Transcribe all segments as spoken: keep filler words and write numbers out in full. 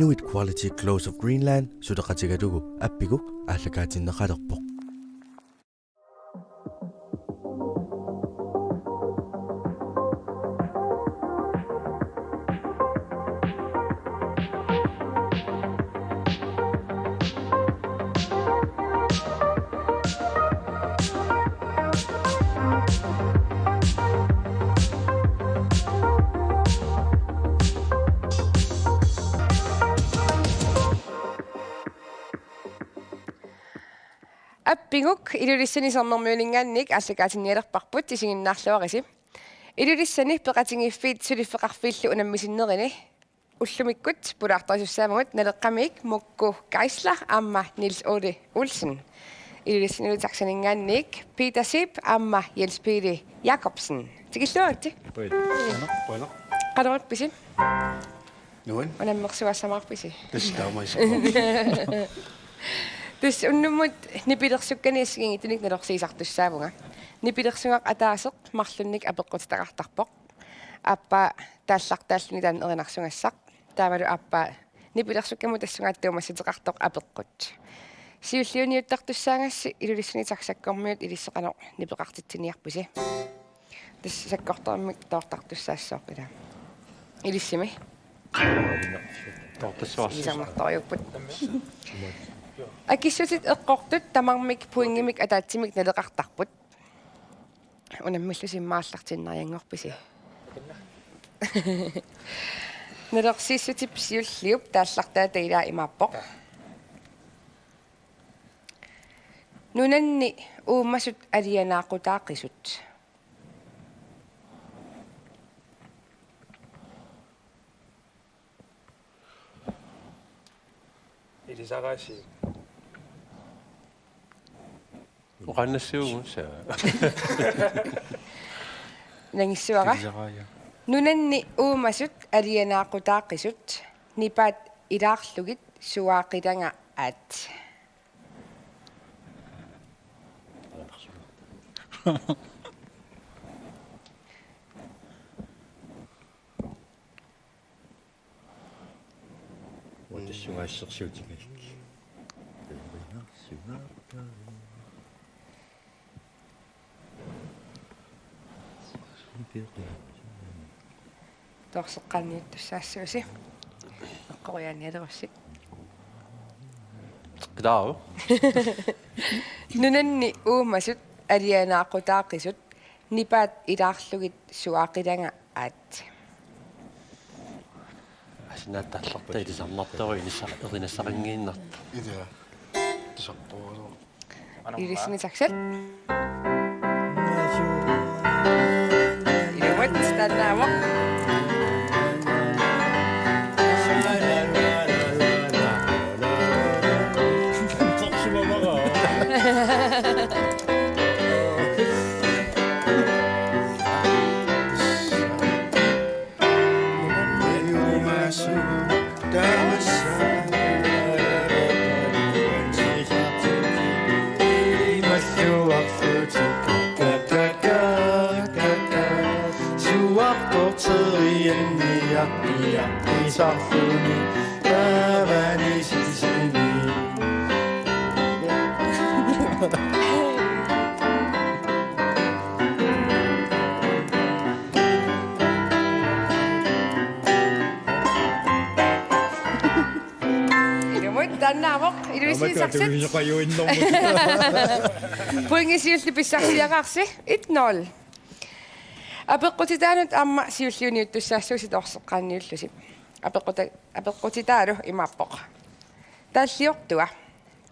Inuit Quality Clothes of Greenland suleqatigalugu Appiguk aallakaatinneqalerpoq. Appiguk Ilulissani Sermermiuninngaanniit aallakaatinnialerparput, isiginnaarluarisi. Ilulissani peqatigiiffiit suliffeqarfiillu unammisinnerini ullumikkut pulaartorisussaavugut Naleqqamiit Mukku Geisler aamma Niels Ole Olsen. Ilulissanilu taxaninngaanniit Peter Zeeb aamma Jens Peter Jacobsen. Tikilluaritsi. Qujanaq, qujanaq. Qanoq ippisi? Nuann. Unammersugassamaarpisi? Tassa taamaassaaq. Tassa unnummut nipilersukkani assigiinngitsunik nalorsiisartussaavunga. Nipilersugaq ataaseq marlunnik apeqqutitaqartarpoq. Aappaa taallartaalluni taanna erinarsugassaq. Taavalu aappaa nipilersukkamut tassunga attuumassuteqartoq apeqqut. Siulliuniuttartussaagassi Ilulissani taxakkormiut ilissi qanoq nipeqartitsiniarpisi? Tassa sakkortoorammik toortartussaassooq ila. Ilissimi. Toortassuarsi. Ilisarnartorujuupput. Akissutit eqqortut tamarmik pointimik ataatsimik naleqartarput. Unammillusi immaqa aallartinniarianngorpisi? Nalorsiissutip siulliup taallartaata ilaa imaappoq: Nunanni uumasut alianaaqutaaqisut. Ilisaraasiit. Oqaannassuugut, saa. Nangissavara. Ilisaraasiit. Nunanni uumasut alianaaqutaaqisut, nipaat ilaarlugit suaaqilanga aat. Uatussugaassersuutigaik. Toorseqqaanniuttussaassuusi. Eqqoriaanialerussi. Qilaaru. Nunanni uumasut alianaaqutaaqisut, nipaat ilaarlugit suaaqilanga aat. Asinaattallarta ilisarnartoru inissa-, erinassaqanngiinnartoq. Ilaa. Tusartorusoq. Ilissimi taxat. Ilumut taannaavoq. Ilumut taannaavoq, Ilulissani taxat. Pointi siulleq pissarsiaraarsi, et nul. Apeqqutitaanut aamma siulliuniuttussaassuusi toorseqqaanniullusi. Apeqquta-, apeqqutitaalu imaappoq: Taalliortua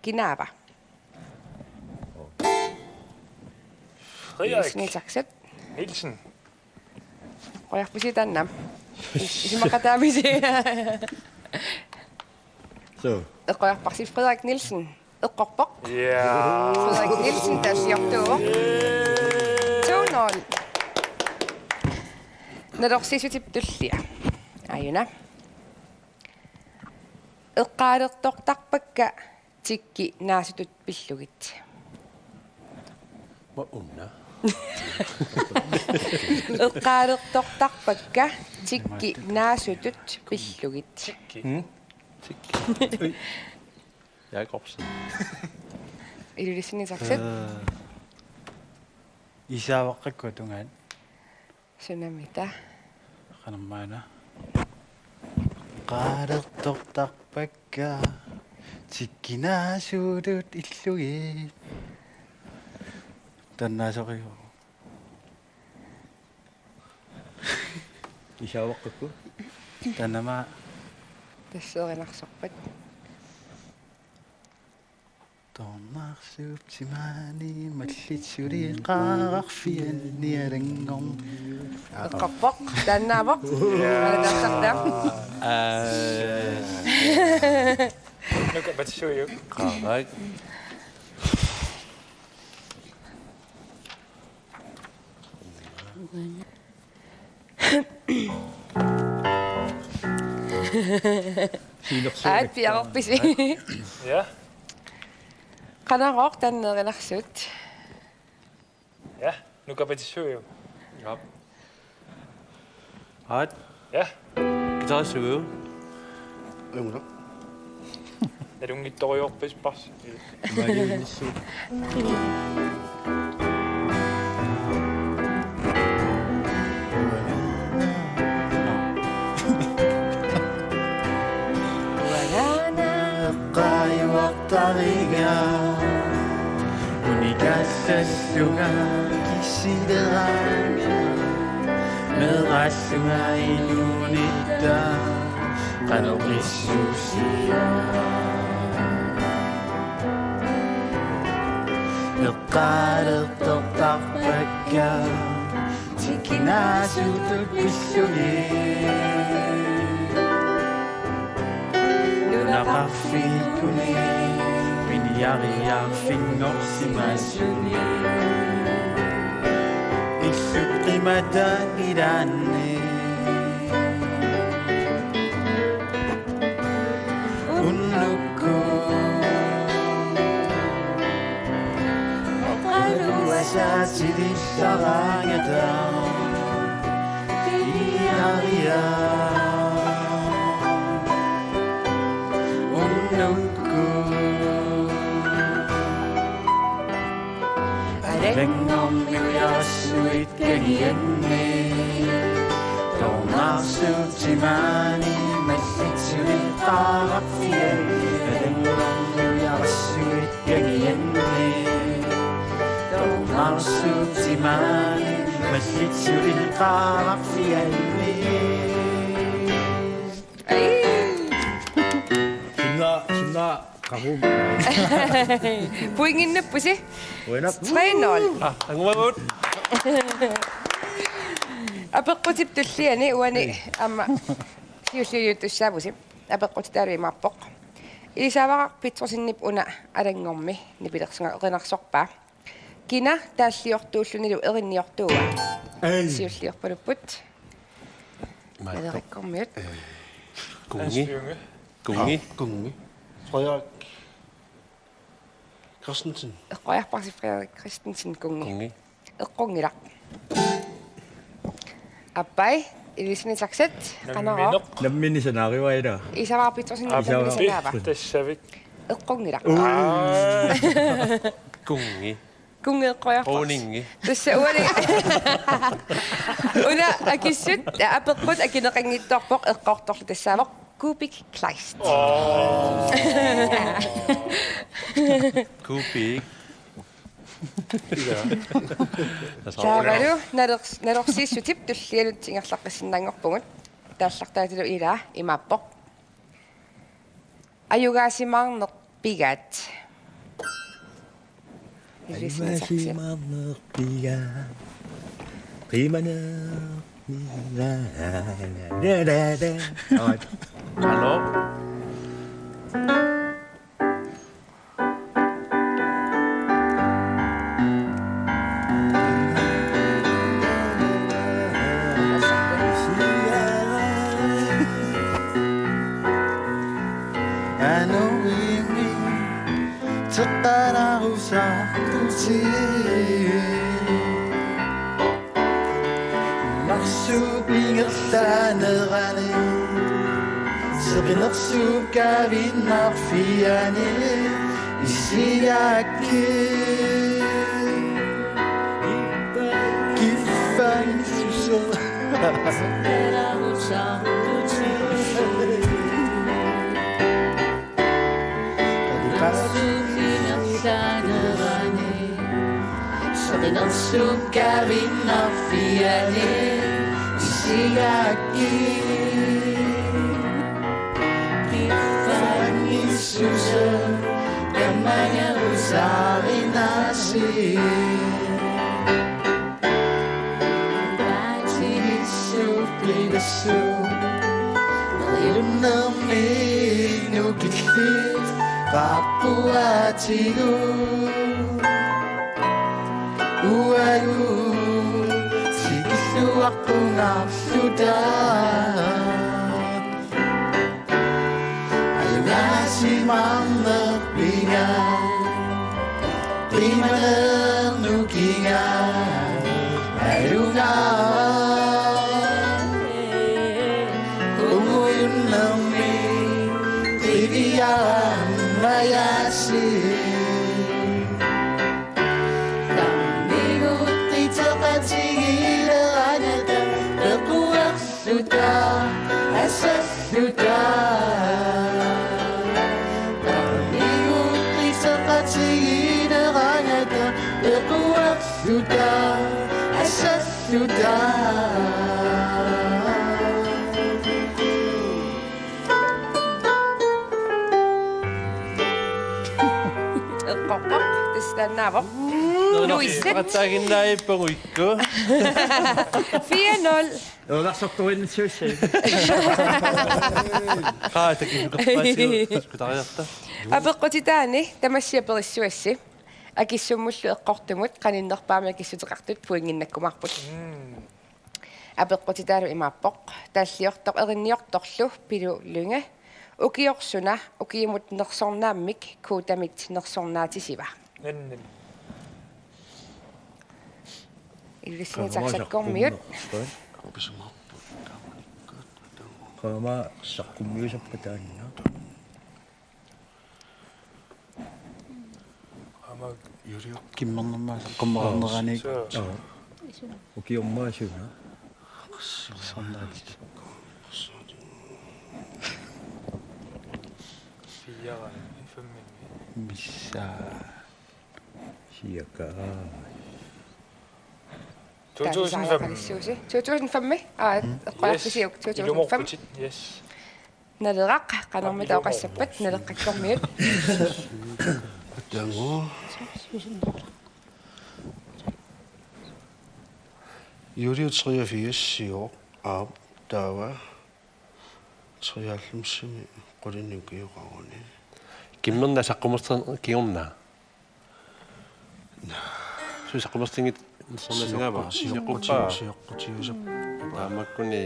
kinaava? Frederik. Ilissani taxat. Nielsen. Eqqoriarpisi taanna? Is-, isumaqataamisi. Suu. Eqqoriarparsi Frederik Nielsen. Eqqorpoq. Ja. Frederik Nielsen taalliortuuvoq. To nul. Nalorsiissutip tullia. Aajuna. Eqqaalertortarpakka tikki naasutut pillugit. Maa una. Eqqaalertortarpakka tikki naasutut pillugit. Tikki. Mm? Jakobsen. Ilulissani Sakset. Øh, Iisaavaqqakkut tungaanut. Sunamita. Qanormaana. Qalertortarpakka. Tikkinaasuutut illugit. Tannaasoqigu. Iisaavaqqakkut. Tanama. Tasseerinarsorpat. Toornaarsuup timaani mallit suliaqarfianni alanngorn. Eqqorpoq, taannaavoq. Aana tassartaa. Aa. Nuka patissuiuk. Qaavak. Aat piareerpisi. Ja. Qanarooq tanneerinarsuut. Ja, nuka patissuiuk. Ja. Aat. Ja. Guitarissui. Yngla. Nalunngitsorujoorpasipparsi. Malinissu. Qajuartariga. Unikaassallunga kissileraangat meeraallunga inuunitta qanoq issuusiga. Eqqaalertortarpakka. Tikkinaasuutut pillugit. Nunaqarfiit uunga piniariarfinngorsimasuni. Illup qimata ilaanni. Unnukkut. Oqaluasaatilik Saraangata. Piniaria. Unnukkut. Alanngormi ujarassuit kangianni. Toornaarsuup timaani mallit suliaqarfianni. Alanngormi ujarassuit kangianni. Toornaarsuup timaani mallit suliaqarfianni. Sinna, sinna, qahum. Pointinnappusi. Uinap. Tre nul. Ah, angumavut. Apeqqutip tulliani uani aamma siulliuliuttussaavusi. Apeqqutitaalu imaappoq. Iisaavara Petrussenip una Alanngormi nipilersuga erinarsorpaa. Kina taalliortuullunilu erinniortuua? Ei. Siulliorpalupput. Maattoq. Naleqqormiut. Kungi. Hans Lynge. Kungi. Kungi. Frederik Christensen. Eqqoriarparsi Frederik Christensen Kungi. Kungi. Eqqunngilaq. Appai, Ilulissani Sakset, Qanarooq. Nammineq. Nammineq sanaarivaila. Iisaavara Petrussenip Iisaavara. Nammineq sanaava? Tassavik. Eqqunngilaq. Ui. Aa. Kungi. Kungi eqqoriarparsi. Quuningi. Tassa uani. Una akissut, apeqqut akineqanngitsoorpoq eqqortorlu tassaavoq Kubik Kleist. Aa. Kubik. Taavalu nalor-, nalorsiissutip tullianut ingerlaqqissinnaanngorpugut. Taallartaatilu ilaa imaappoq. Ajugaasimaarneq pigaat. Ilulissani Sakset. Ajugaasimaarneq pigaat. Qimaneq. Hallo? Anuimi teqqalaarusartusi. Marsuup ingerlaanerani Seqinersuup kavinnarfiani isigakkit. Kiffaanngissuseq. Seqinersuup kavinnarfiani isigakkit. Kiffaanngissuseq kammagerusaarinasi. Paatigissuup qilassuup. Neriunnermik nukillit qaaqquatigut. Uagut tikilluaqqunngarluta. Ajugaasimaarnerpiga. Qimaneernukiga. Ajugaa. Qungujunnermi qiviarammajassi. Tammiguuteqatigiilerangata pequerluta assalluta. Tammiguuteqatigiilerangata pequerluta assalluta. Eqqorpoq, tassa taannaavoq. Louise. Qatsaaginnaaippaguikku. Fire nul. Uunarsortuinnassuussi. Qaa, takinukarpaatigut. Skutariarta. Apeqqutitaani tamassi aperissavassi. Akissummullu eqqortumut qaninnerpaamik akissuteqartut pointinnakkumaarput. Mm. Apeqqutitaalu imaappoq: Taalliortoq erinniortorlu Pilu Lynge. Ukioq suna ukiumut nersornaammik Kodamit nersornaatisiva? Nannil. Ilulissani taama saqqummiut. Saqqummiut. Qaama saqqummiusappat taanna. Aamma Juliu. Kimmernerma saqqummereernerani. Suu. Aa. Ukiormaa suna. Nersornaatit. Fire, femmi. Missaa. Siaka. To tusind fem. Taanna saajaqalissuusi. To tusind fem? Aa, mm. Eqqoriarpisiuk, yes. To tusind fem. Ilumoorputit, yes. Naleraq, qanormita oqassappat, Naleqqakkormiut. Tango. Juliu treogfirs-iuvoq, aap, taava treoghalvfems-imi qulinik ukioqaruni. Kimmerna saqqummerser-, kingorna? Suu saqqummersinngitsoornassaava? Sioqqutigu-, sioqqutigu-, sioqqutiusap-. Taamakkuni.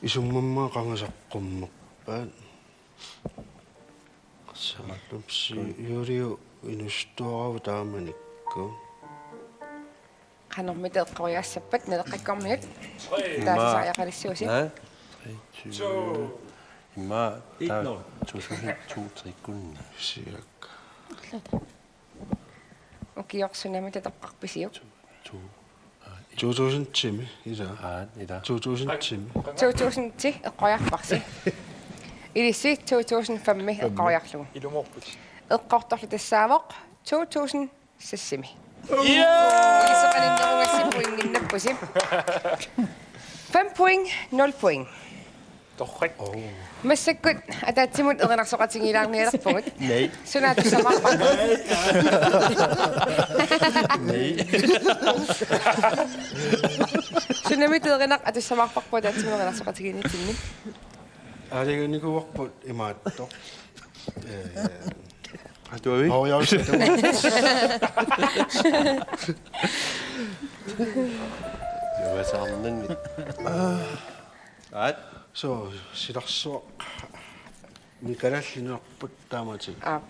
Isummammat qanga saqqummerpat. Saqqummersi-, Juliu inuusuttuaraavutit taamanikkut. Qanormita eqqoriassappat, Naleqqakkormiut. Taava saajaqalissuusi. Aa? Tre tyve. Immaqa taava to tusind to-ikkunni. Siak. Ukioq sunamita toqqarpisiuk? To, to, aa, to tusind ti-mi, ila. Aa, ila. To tusind ti-mi. To tusind ti eqqoriarparsi. Ilissi to tusind fem-mi eqqoriarlugu. Ilumoorput. Eqqortorlu tassaavoq to tusind seks-imi. Yeah! Ilisaqaninnerugassi pointinnappusi. Fem point, nul point. Torrak. Oh. Massakkut ataatsimut erinarsoqatigiilaarnialerpugut. Nej. Suna atussamaarparput? Nej. Sunamita erinaq atussamaarparput ataatsimut erinarsoqatigiinnitinni? Aalajangiinikuuarput imaattoq. Ee, Atuavi? Hov, jeg har også. Juasaarnanni. Aat. So, silarsuaq. Mikalaallinerput taamatik. Aap.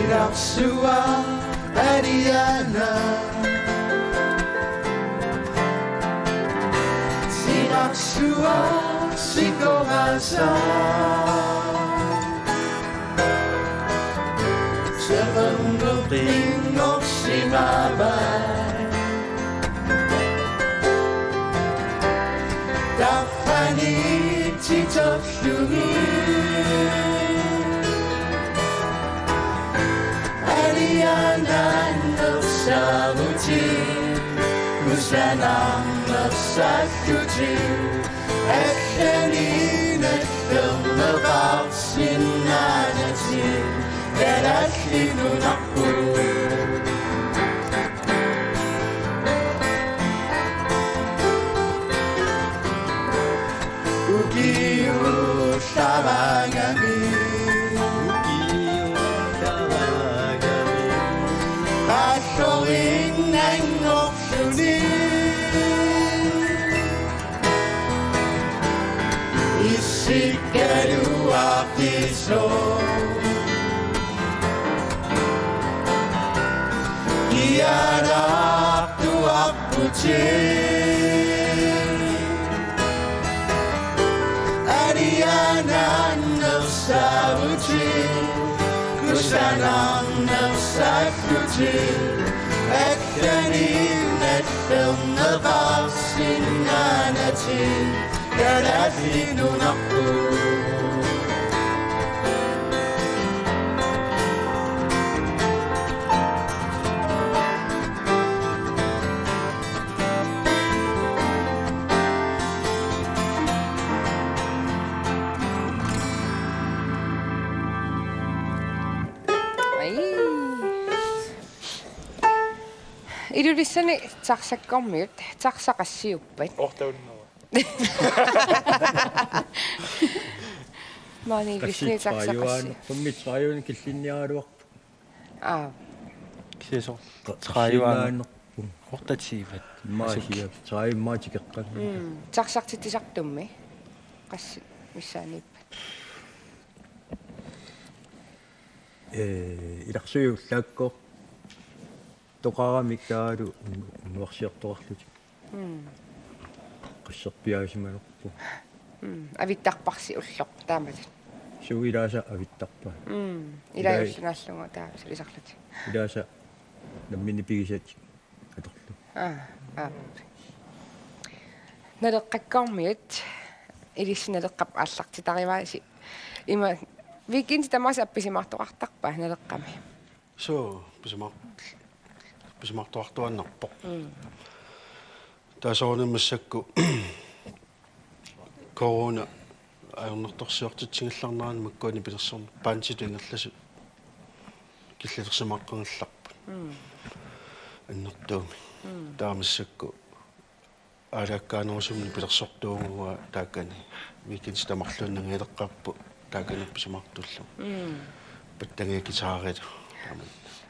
Ilarsua aliana. Silarsuaq sikorasa. Seqernup inngorsimavaa. Taffani titerlugu. Alianannersaruti. Kusanarnersalluti. Allani nallerneqarsinnaanatik. Kalaallit Nunarput. Ukiullaraangami. Ukiullaraangami. Qallorinnanngorluni. Issikkaluaqisoq. Kianaartuarputit. Alianannersaruti. Kusanarnersalluti. Allani nallerneqarsinnaanatik. Kalaallit Nunarput. Ai. Ilulissani taxakkormiut, taxat qassiuppat? Otte hundrede. Maani Ilulissani taxat qassi-. Qassit tredive-annerput, tredive killinniaraluarput. Aa. Kisianni soorlu tredive-annerput. Qassinnaanerput. Otte-tiivat. Immaqa siap, tredive immaqa tikeqqamik. Mm. Taxartitsisartummi. Qassit missaaniippat? Ee, ilarsuit ullaakkoortoqaramik taavalu unnuarsiortoqarlutik. Mm. Qasserpiaasimalerpoq. Mm. Avittarparsi ulloq taamatut. Suu, ilaasa avittarpai. Mm. Ilai, ilai ulloq naallugu taava sulisarlutik. Ilaasa namminneq pigisatik atorlugu. Aa, aa. Naleqqakkormiut, ilissi Naleqqap aallartitarivaasi. Ima weekendit tamaasa appisimaartoqartarpa Naleqqami? Suu, pisima-, pisimaartoqartuaannarpoq. Mm. Taava soorunami massakkut corona ajornartorsiortitsigillarnerani makkuani pilersorneq banditut ingerlasut killilersimaaqqagallarput. Mm. Annertuumik. Mm. Taava massakkut aalakkaanerusumik pilersortuuguuara taakani. Weekendit tamarluinnaat nangileqqaarput taakani appisimaartullugu. Mm. Pattagiaq guitarilu.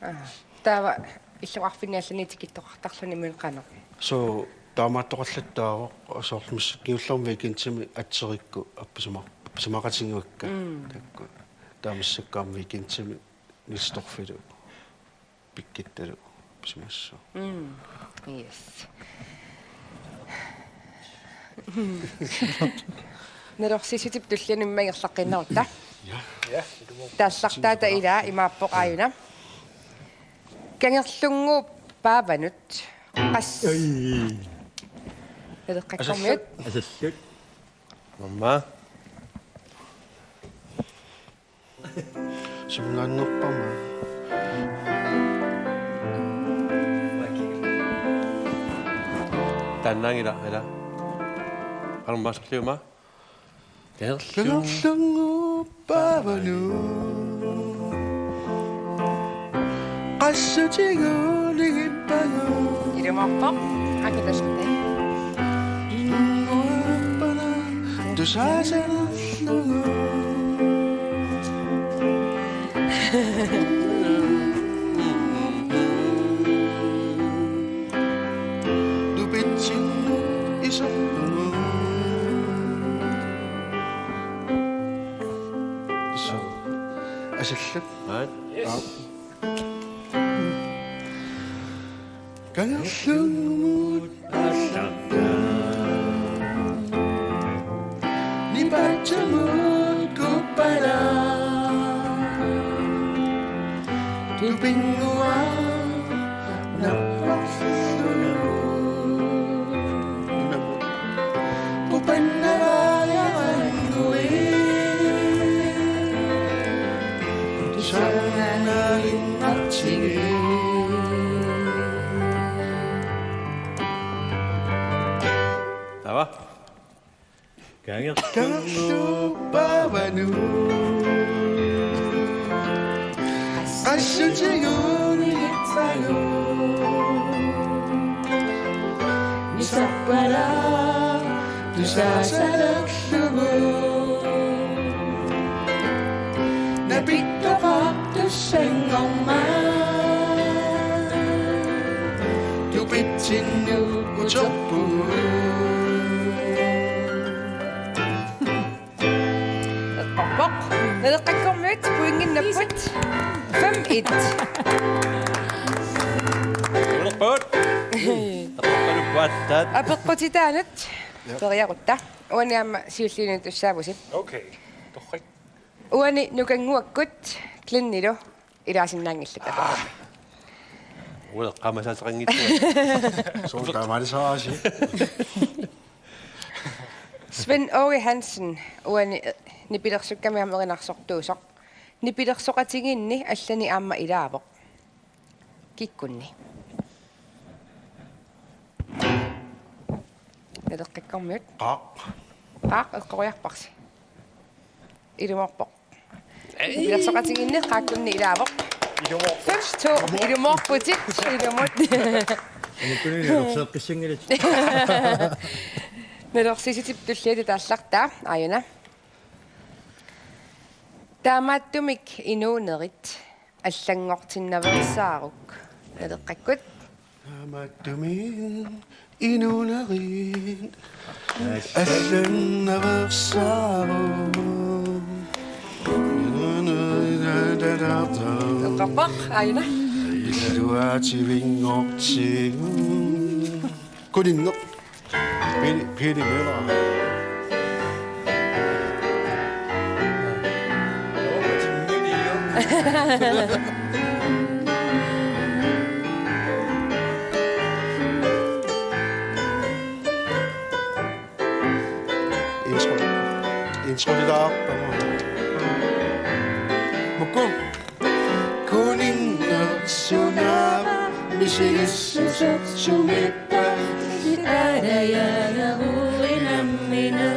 Aa. Taava illoqarfinni allani tikittoqartarluni imminut qanoq? Suu, taamaattoqallattaarpoq, soorlu massakkut kingullermi weekendimi atserikku appisimaa-, appisimaaqatigiuakka. Mm. Taakku. Taava massakkut aamma weekendimi Niels Dorphilu pikkittalu pisimassaaq. Mm. Yes. Nalorsissutip tullianut immaqa ingerlaqqiinnarutta. Ja. Ja. Taallartaata ilaa imaappoq aajuna. Kangerlunnguup paavanut. Qas-. Ai. Naleqqakkormiut. Asallut. Asallut. Mamma. Suminngaanneerpama. Taannaanngilaq, ila. Armaasarliuma. Kangerlunguup paavanut. Qassutigut nigippagut. Ilumoorpoq. Aakku tassani. Tusaasanerlugu. Tupitsinnut iserlugu. Suu. Asallut. Aat. Yes. Aap. Kangerlummut aallartaa. Nipaatsamut kuppalaa. Tupinnguaq napparlullugu. Qupannaraajaranngui. Tusaannarinnartigi. Taava. Kangerlummut. Kangerluup paavanut. Qassutigut ilitsagut. Misarpalaa tusaasalerlugu. Napittoqartussanngormat. Tupitsinnut uterpugut. Eqqorpoq. Naleqqakkormiut pointinnapput. Fem et. Ulerput. Eqqorpaluppuattaat. Apeqqutitaanut. Ja. Periarutta. Uani aamma siulliunissavusi. Okay. Torrak. Uani Nukannguakkut Glennilu ilaasinnaanngillat. Ah. Uleqqamasaateqanngitsuat. Soorlu taamaalisaarasi. Svend Åge Hansen, uani, eh, nipilersukkami aamma erinarsortuusoq. Nipilersoqatigiinni allani aamma ilaavoq. Kikkunni? Naleqqakkormiut. Qaaq. Qaaq, eqqoriarparsi. Ilumoorpoq. Ei. Nipilersoqatigiinni qaakkunni ilaavoq. Ilumoorpoq. Fem to. Ilumoorputit. Ilumut. Aamma kunini nalorseeqqissanngilasi. Nalorsiissutip tulliata taallartaa, aajuna. Taamaattumik inuunerit allanngortinnaveersaaruk. Naleqqakkut. Taamaattumik inuunerit allannaveersaaruk. Eqqorpoq, aajuna. Illuaativinngortigu. Kuninneq. Pele, Pele Møller. Intro. Intro, det der. Mukku. Kuninneq sunaava misigissuseq sumiippat? Misitaalajaanaruinamminaa.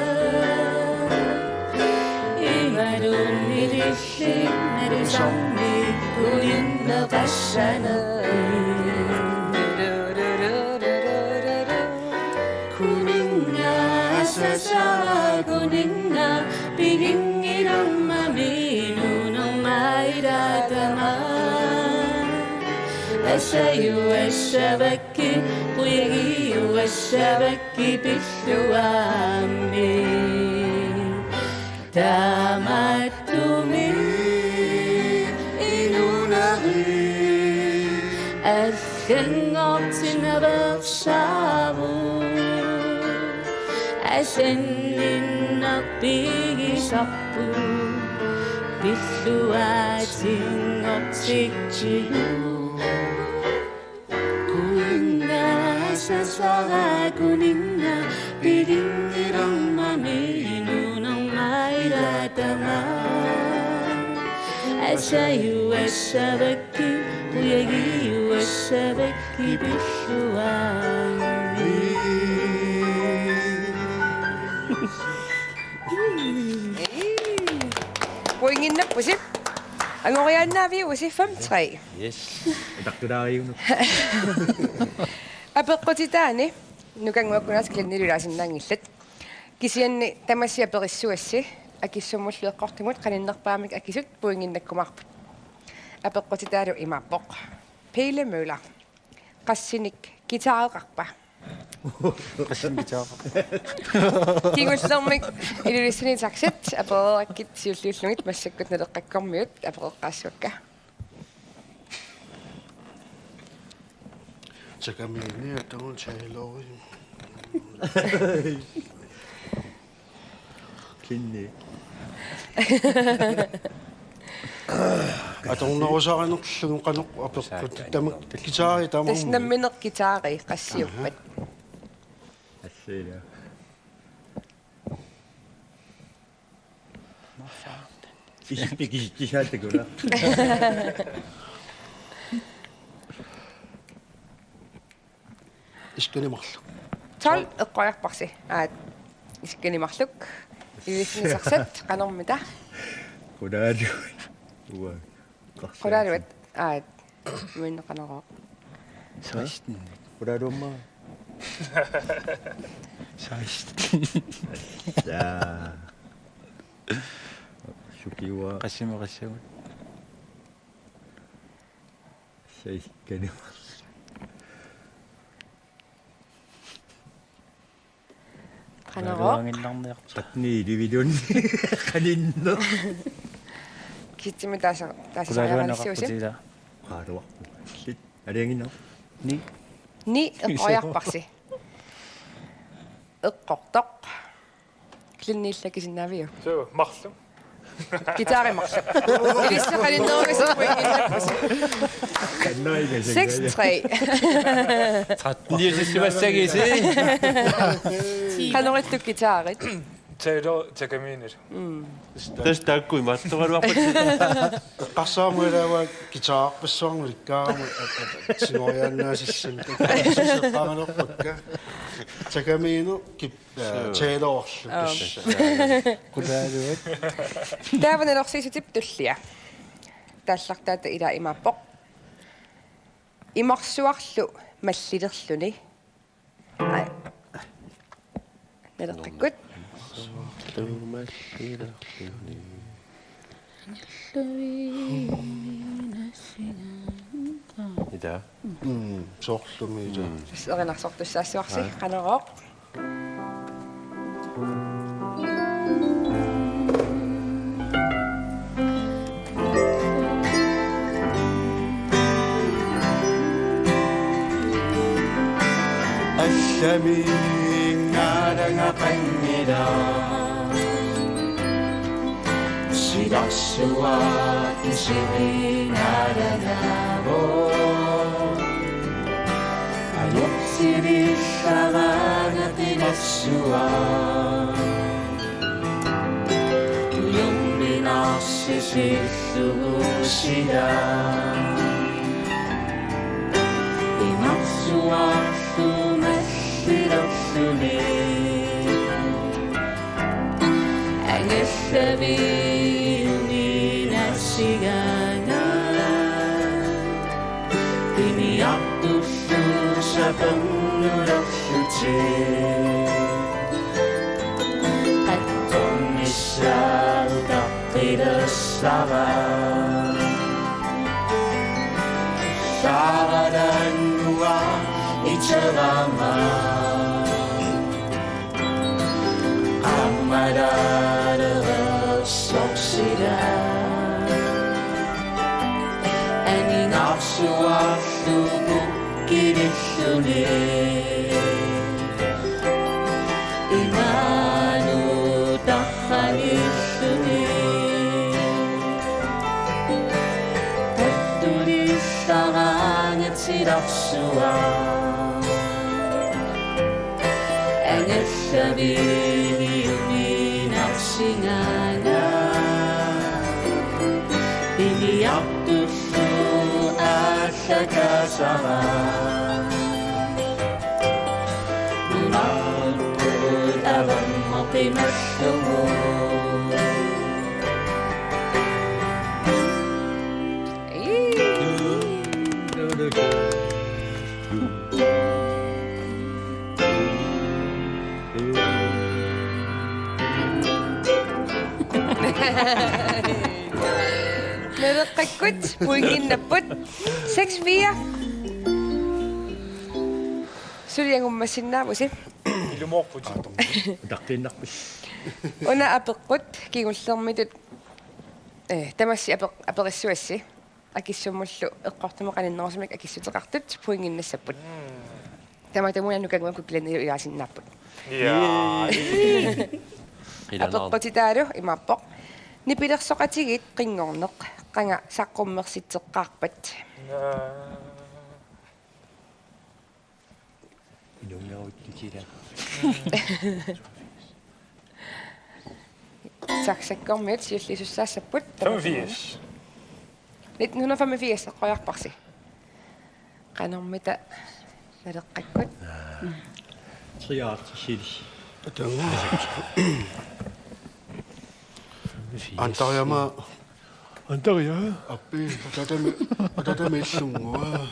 Imaluunniit illit nalusarnit kuninneqassanerit. Kuningaasasara kuninga piginngilarmami inuunerma ilaatama. Asajuassavakkit, qujagijuassavakkit pilluaammi. Taamaattumik inuunerit allanngortinnaveersaaruk. Asanninneq pigisarput pilluaatinngortitsigu. Kuningaasasara kuninga piginngilarmami inuunerma ilaatama. Asajuassavakkit, qujagijuassavakkit pilluaammi. Pointinnappusi. Angoriaannaaviuvusi, fem tre. Yes. Takkulaariunut. Apeqqutitaani Nukannguakkut aasiit Glennilu ilaasinnaanngillat. Kisianni tamassi aperissuassi akissummullu eqqortumut qaninnerpaamik akisut pointinnakkumaarput. Apeqqutitaalu imaappoq: Pele Møller, qassinik guitareqarpa? Qassinik guitareqarpa? Kingullermik Ilulissani taxat apereerakkit siulliullugit massakkut Naleqqakkormiut apereqqaassavakka. Takamine, atunga Taylor. Klinni. Atornerusarinerlugu qanoq apeqqut. Tama guitari tama. Tassa nammineq guitari qassiuppat? Assiila. Isippi kisitsisaatakula. Isikkanit marluk. Tolv eqqoriarparsi. Aat, isikkanit marluk. Ivisnisarsat qanormita? Qulaaluat. Uanga. Qulaaluat. Aat, minneqanerooq. Seksten. Qulaaluamma. Seksten. Saa. Sukiua. Qassimi qassagut. Seksten. Qanorooq. Qaaluaannarniarta. Atni ilivilun. Qaninneq. Kitsimi taasa-, taasariaqalissuusi. Qulaaluaannarputila. Qaaluarput. Lit. Alianginnaq. Ni. Ni eqqoriarparsi. Eqqortoq. Klinni, ila kisinnaaviuk? Suu, marluk. Guitari marluk. Ilissi qaninnerugassippugut. Seks tre. Tretten. Niusissimassagisi. Qanoq ittoq guitarit? Taylor Takamine. Mm. Tassa taakku imaattoraluarpat. Eqqarsaamuilaava guitarpassuarnik ulikkaarama, at-, at-, at-, tigoriaannaasissamik. Takamine kip-, Suu. Taylorlu. Aap. Tassa. Qulaaluat. Taava nalorsiissutip tullia. Taallartaata ila imaappoq: Imarsuarlu mallilerluni. Ai. Naleqqikkut. Imarsuarlu mallilerluni. Ida. Mm, soorlumi ida. Mm. Tassa erinarsortussaassuarsi, aa, qanorooq. Allamiinngaanniit qanngilaq. Silarsuaat kisimiinngaannaavoq. Anorsilissavaanga qilassuaq. Tujorminaarsisillugu sila. Imarsuarlu mallilerluni. Angallaviuminassigaanga. Piniartullu sapernulerlutik. Qattornissaa utaqqilersaraa. Saaralaannguaq iterama. Qammalaalereersoq sila. Aningaarsuarlu pukkinilluni. Imaanut tarranilluni. Attulillarangat silarsuaq. Angallaviuminassigaanga. Piniartullu aallakaasara. Nunarput avammut qimallugu. Naleqqikkut pointinnapput. Seks fire. Suli angummassinnaavusi. Ilumoorputit. Utaqqiinnarpit. Una apeqqut kingullermitut, eh, tamassi apeq-, aperissavassi. akissummullu eqqortumik qaninnerusumik akissuteqartut pointinnassapput. Tamatumuuna Nukanguakkut Glenn ilaasinnaapput. Ja. Apeqqutitaalu imaappoq: Nipilersoqatigiit qinngorneq, qanga saqqummersitseqqaarpat? Inunngaruttutila. Saksakkormiut siulliusussaassapput. Femogfirs. Nitten hundrede femogfirs eqqoriarparsi. Qanormita Naleqqakkut? Treoghalvtreds. Antarjama. Antaria. Appi, atatami, atatami illunnguaq.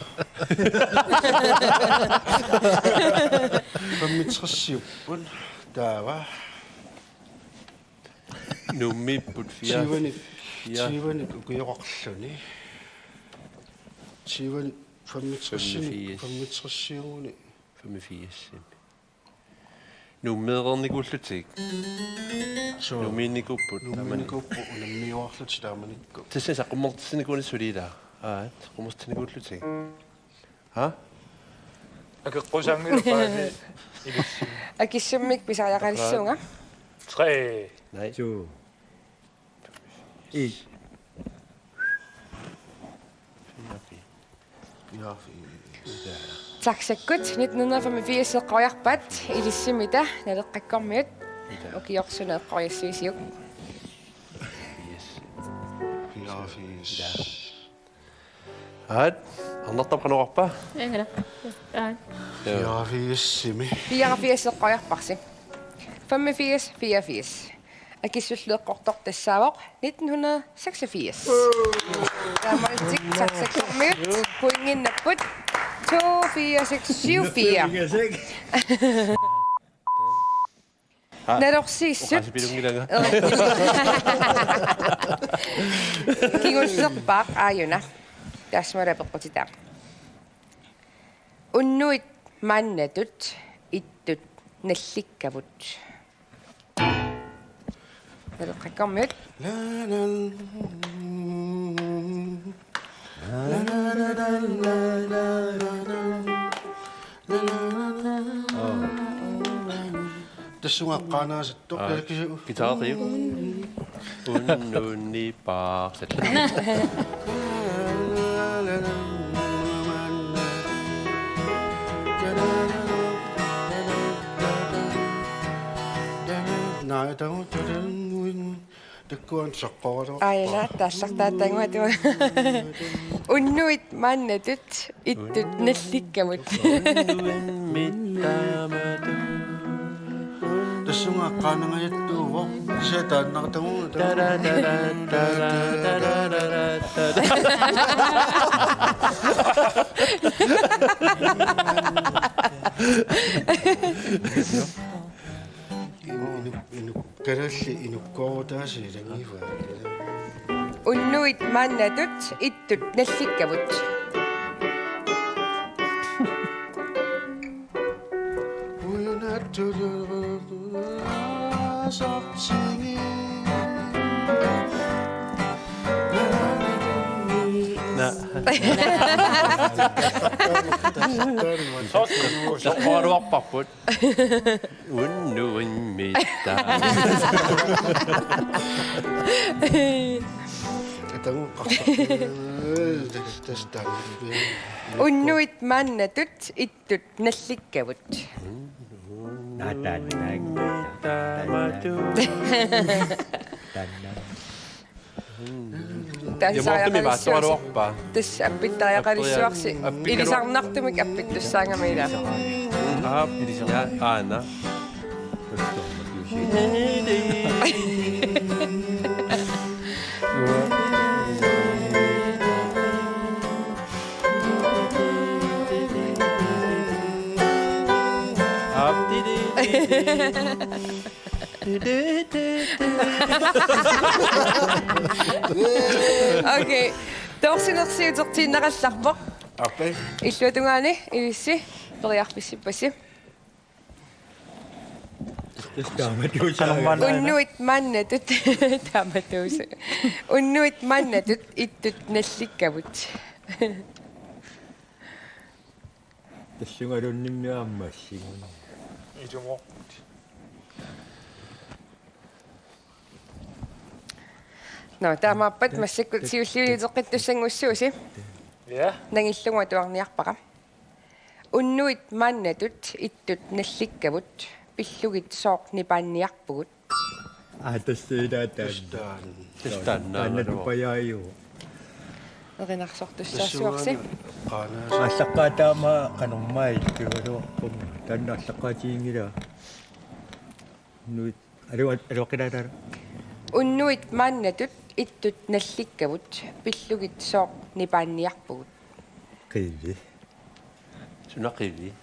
Femogtresiupput taava. Nuummiipput fire. Tyvenik, Ja. Tyvenik ukioqarluni. Tyvenik femogtresinik, Femogfirs. Femogtresiuguni. Femogfirs. Nuummeereernikuullutik. Suu. Nuummiinnikuupput. Nuummiinnikuupput unammiuarlutik taamanikkut. Tassa saqqummersinikuunersut ila. Aa, saqqummersinikuullutik. Ha? Akeqqusaanngilaq paasi ilissi. Akissummik pisariaqalissuunga. Tre. Nej. To. En. Ja, Saksakkut nitten hundrede femogfirs eqqoriarpat, ilissimita Naleqqakkormiut ukioq suna eqqoriassavisiuk? fireogfirs. Aat, Arnartap qanoq oqarpa? Engala. Aa. Fireogfirsimi. Fireogfirs eqqoriarparsi. Femogfirs, fireogfirs. Akissullu eqqortoq tassaavoq nitten hundrede seksogfirs. Taamaalillutik Saksakkormiut pointinnapput. To, fire, seks, syv, fire. Nalorsiissut. Oqaasipilunngilanga. Kingullerpaaq aajuna. Taassuma apeqqutitaa. Unnuit maannatut ittut nallikkavut? Naleqqakkormiut. Tassunga eqqaanaassattoq. Aa, Kalkisiu. Guitariu. Unnunnipaaq. Nej, der var den. Takkuan saqqoralu. Aina taallartaattanguatu. Unnuit maannatut ittut nallikkavut? Mittaamatu. Tassunga eqqaanangajattuuvoq. Kisianni taannartagu. Inu-, inu-, inu-, kalaallit inukkoorutaasa ilanngivaat. Unnuit maannatut ittut nallikkavut? Na. Soqoruarparput. Unnuit mittaamatu. Atagu qarsa. Tassa taama. Unnuit maannatut ittut nallikkavut? Mittaamatu. Tassa Jamoortumi aaqalissuarsi. maattoraluarpa. Tassa appittariaqalissuarsi. Appittaru-, ilisarnartumik appittussaagami ila. Aap, ja, aana. Aap, di, di, di, di. Okay. Toorsinersiutertiinnarallarpoq. Ape. Illuatungaani ilissi periarfissippassi. Tassa taamatuusaagami. Unnuit maannatut taamatuusa. Unnuit maannatut ittut nallikkavut. Tassungaluunniimmi aamma assingun. Ilumoorput. Nå, taamaappat massakkut siulliuteqqittussanngussuusi. Ja. Nangillugu atuarniarpara. Unnuit maannatut ittut nallikkavut, pillugit sooq nipaanniarpugut. Aa, tassa ilaa taanna. Tassa taanna. Taanna tupajaajuvoq. Erinarsortussaassuarsi. Tassuugaana qaanaasa. Aallaqqaataama qanormaa ittugaluarpunga. Taanna aallaqqaatiginngilaa. Unnuit, alu-, aluaqqilaataara. Unnuit maannatut ittut nallikkavut, pillugit sooq nipaanniarpugut. Qivi. Suna qivi.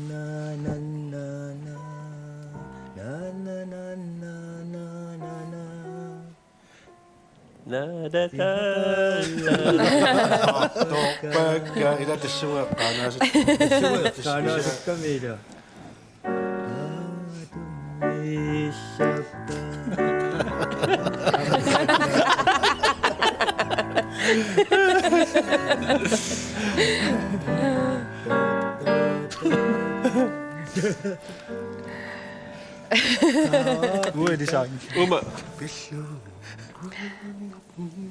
Na, na, na. Na, na, na. Toqqakka ila tassunga qaanaasut. Tassunga qaanaasukkami ila. Ueri sang. Uma.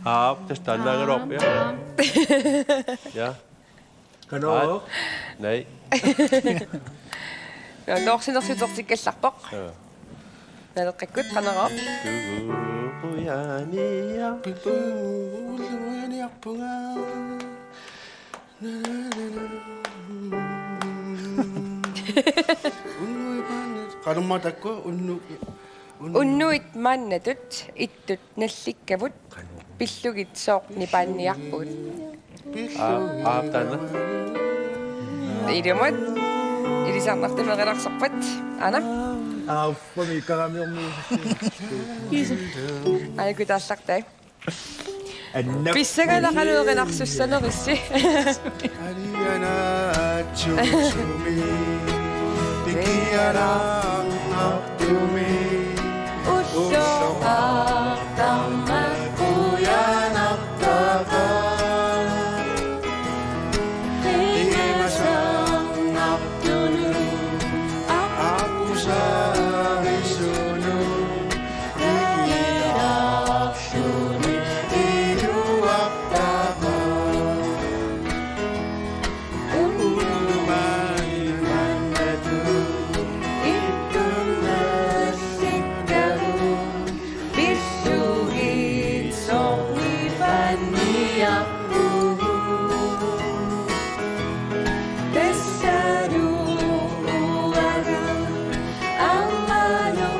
Aap, tassa taannaagaluarpia. Ja. Qanoq? Nej. Nå, toorsinersutertikkallarpoq. Ja. Naleqqakkut qanoq? Tuguujaniarpunga. Qanormaa taakku unnu-, unnu-. Unnuit maannatut ittut nallikkavut, pillugit sooq nipaanniarpugut. Aa, aa, taanna. Ilumut. Ilisarnartumik erinarsorpat. Aana. Aa, uffami karamiormi. Aa, kutaallartai. Anna. Pissanganaqalu erinarsussanerissi. Alianaatsumi pikialaarnartumi ulloqartarmat qujanartaqaaq. Qimasarnartunut apusaarisunut ikilaarluni iluartaqaaq. Unnuit maannatut ittut nallikkavut, pillugit sooq nipaanniarpugut. Tassalu uanga aammalu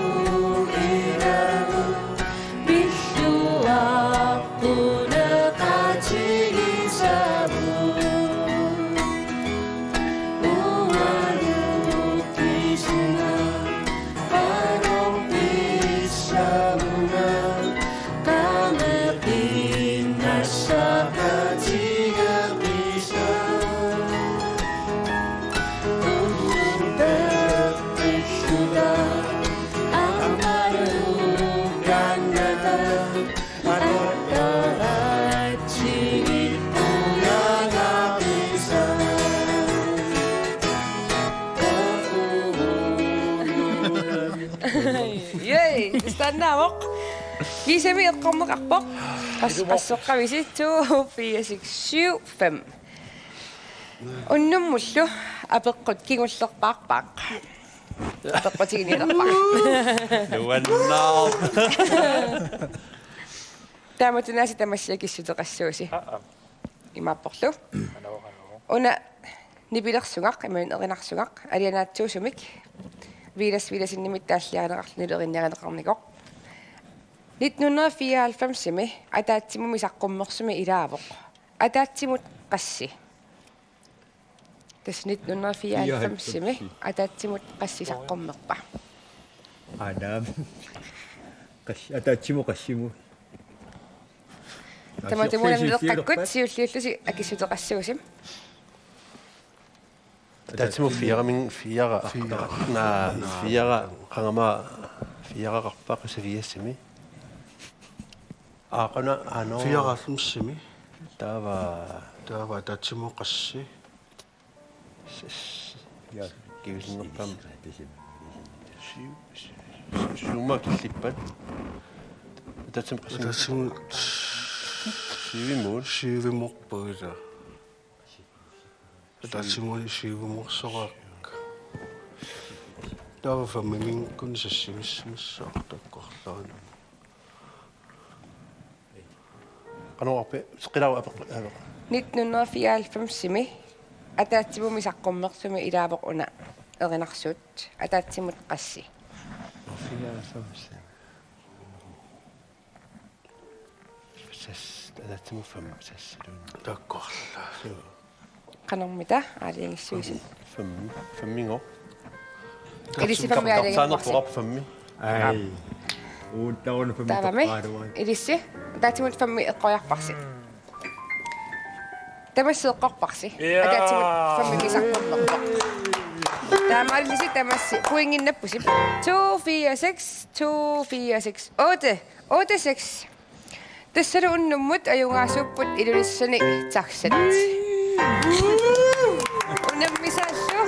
ilagut pilluaqquneqatigisavut. Uagut kisunga qanoq pissavunga, qameqqinnassaqatigeqisa. Unnuteqqilluta aammalu kannata. Yay! Taannaavoq. Kiisami eqqorneqarpoq. Qas-, qasseqqavisi? To, fire, seks, syv, fem. Unnummullu apeqqut kingullerpaarpaaq. Apeqqutiginialerpaaq. Nuannaaq. Taamatut aasiit tamassi akissuteqassuusi. Aa, aa. Imaapporlu. Qanoq, qanoq. Una nipilersugaq, imaluunniit erinarsugaq, alianaatsuusumik. Villads Villadsenimit taalliarineqarlunilu erinniarineqarnikoq. Nitten hundrede og fireoghalvfemsimi ataatsimumi saqqummersumi ilaavoq. Ataatsimut qassi? Tassa nitten hundrede og fireoghalvfemsimi. Fireoghalvfemsimi. Ataatsimut qassi saqqummerpa? Adam. Qas-, ataatsimut qassimut. Tamatumuna naleqqakkut siulliullusi akissuteqassuusi. Ataatsimut fire, min fire. Fire. Naa, fire, qanga aamma fireqarpa qissaviasimi. Aaquna, ano. Fireqarlumsimi. Taava. Taava ataatsimut qassi. Kivisinnerpaamik. Siu-, siu-, suuma killippat. Ataatsimut qassi. Ataatsimut. Siuvimmut. Siuvimorput ilaa. Ataatsimut siuvimorsoraakka. Taava femiminngaanniit sassimissartartoq taakkorlaanani. Qanoq oqarpit? Seqilaaruk apeq-, apeq. Nitten hundrede og fireoghalvfemsimi ataatsimumi saqqummersumi ilaavoq una erinarsuut, ataatsimut qassi. Fireoghalvfemsimi. Sas-, ataatsimut fem-, sassalun. Taakkorlaa. Qanormita aalajangissuusi? Fem-, femminngooq. Ilissi femmi aalajangiuarsi. Femmi. Ai. Uuttaruna femmi. Taavami. Toqqaaluarpara. Ilissi. Ataatsimut femmi eqqoriarparsi. Tamassi eqqorparsi. Ja. Ataatsimut femmi saqqummerpoq. Taamaalillusi tamassi. Pointinnappusi. To fire seks, to fire seks, otte, otte seks. Tassalu unnummut ajugaasuupput Ilulissani taxat. Unammisaallu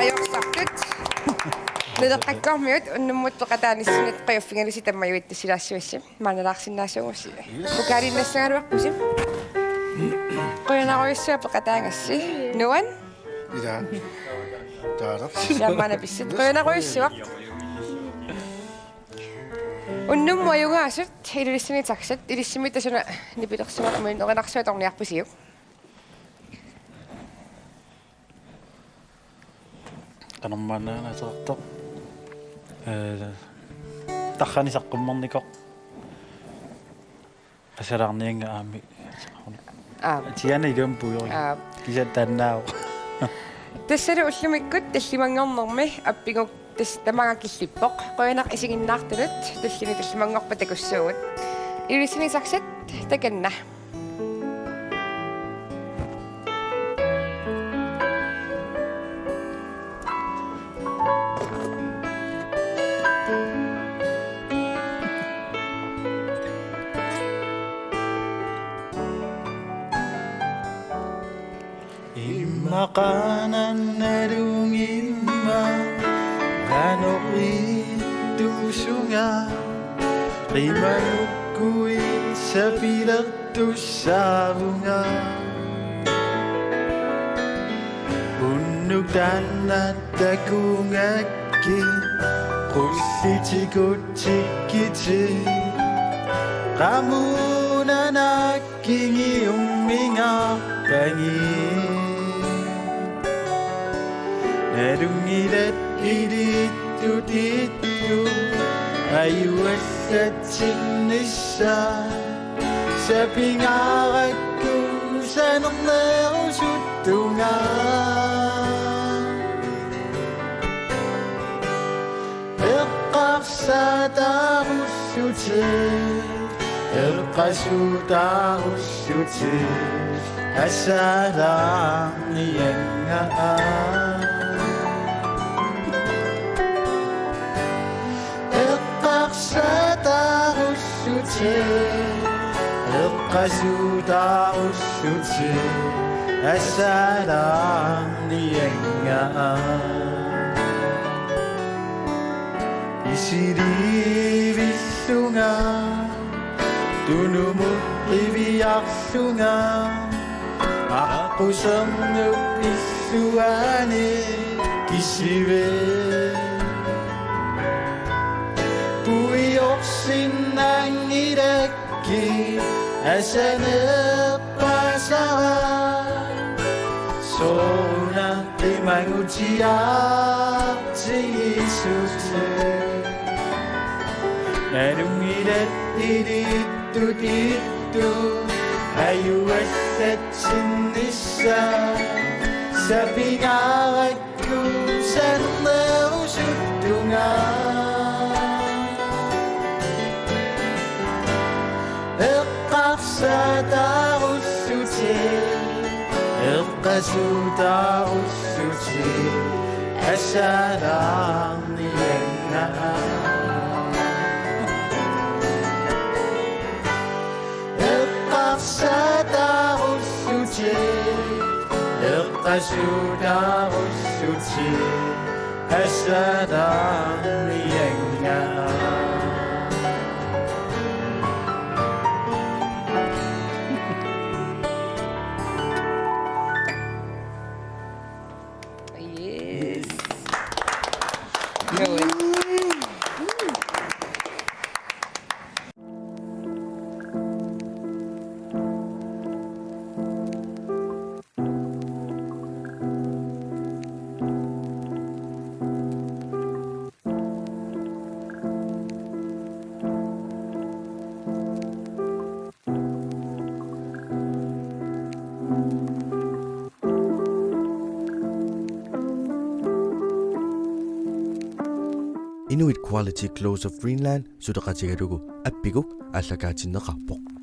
ajorsartut. Naleqqakkormiut unnummut peqataanissinni qujaffigalusi tammajuittassilaassuassi. Maannalaarsinnaasuusi. Pokaalinnassagaluarpusi. Qujanarujussuaq peqataagassi. Nuan? Ila. Taara. Siammaana pissit. Qujanarujussuaq. Unnummut ajugaasut Ilulissani taxat, ilissimmi tasuna nipilersuarmi erinarsuaq atorniarpusiuk. Qanormaannaana atortoq. Ee, tarrani saqqummernikoq. Asalaarniannga aammi. Aap. Tiana ilumpujorik. Aap. Kisianni taannaavoq. Tassalu ullumikkut tallimanngornermi appiguk tassa tamaanga killippoq. Qujanaq isiginnaartunut, tulliani tallimanngorpat takussuugut. Ilulissani taxat, takanna. Immaqa nalunnginnama qanoq ittusunga, qimanukkuit sapilertussaavunga. Unnuk taanna takungakkit, qullitikutsikkitit, qamuuna naakkingiummingaarpagit. Nalunngilat ilittut ittut ajuallatsinnissaq, sapingaarakku sanernerusuttunga. Eqqarsaataarussutit, eqqasuutaarussutit, asalaarniannga. Eqqarsaataarussutit, eqqasuutaarussutit, asalaarniannga. Isilivillunga, tunumut qiviarlunga, aqqusernut illuanik kisivik. Puiorsinnaanngilakkit asaneerpasara, sooruna qimagutiaartigisutit. Nalunngilat ilittut ittut ajuallatsinnissaq, sapingaarakku sanernerusuttunga. Eqqarsaataarussutit, eqqasuutaarussutit, Asalaarniannga. Eqqarsaatarussutit, eqqasuutarussutit, asalaarniannga. Yes. Knew it. Inuit Quality Clothes of Greenland suleqatigalugu Appiguk aallakaatinneqarpoq.